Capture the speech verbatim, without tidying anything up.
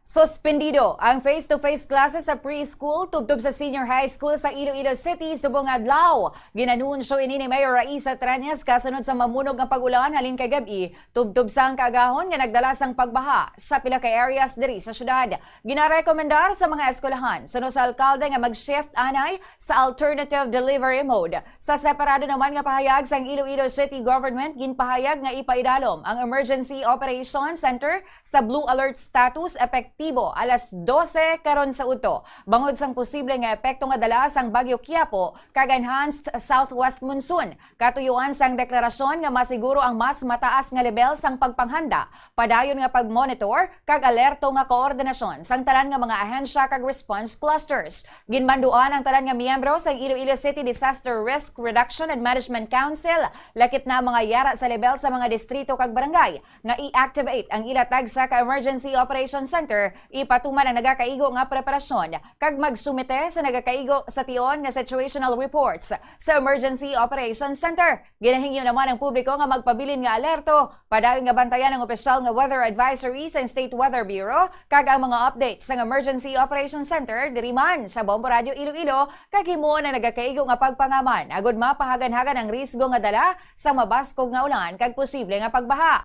Suspendido ang face-to-face classes sa preschool tubtob sa senior high school sa Iloilo City subong adlaw. Ginanunsyo ini ni Mayor Raisa Treñas kasunod sa mamunog nga pag-ulan halin kay gab-i, tubtob sang kaagahon nga nagdala sang pagbaha sa pila ka areas diri sa syudad. Ginarekomendar sa mga eskwelahan suno sa alkalde nga mag-shift anay sa alternative delivery mode. Sa separado naman nga pahayag sang Iloilo City Government, ginpahayag nga ipaidalom ang Emergency Operation Center sa blue alert status epektibo alas dose karon sa udto, bangod sang posible nga epekto nga dala sang Bagyo Quiapo kag enhanced southwest monsoon. Katuyuan sang deklarasyon nga masiguro ang mas mataas nga lebel sang pagpanghanda, padayon nga pagmonitor kag alerto nga koordinasyon sang tanan nga mga ahensya kag response clusters. Ginmanduan ang tanan nga miyembro sang Iloilo City Disaster Risk Reduction and Management Council, lakip na ang mga yara sa lebel sa mga distrito kag barangay, nga i-activate ang ila tagsa ka Emergency Operation Center, ipatuman ang nagakaigo nga preparasyon kag magsumite sa nagakaigo sa tion nga situational reports sa Emergency Operation Center. Ginahingyo naman ang publiko nga magpabilin nga alerto, padayon nga bantayan ang opisyal nga weather advisory sa State Weather Bureau kag ang mga update sang Emergency Operation Center diri man sa Bombo Radio Iloilo, kag himuon ang nagakaigo nga pagpangaman agud mapahagan-hagan ang risgo nga dala sa mabaskog nga ulan kag posible nga pagbaha.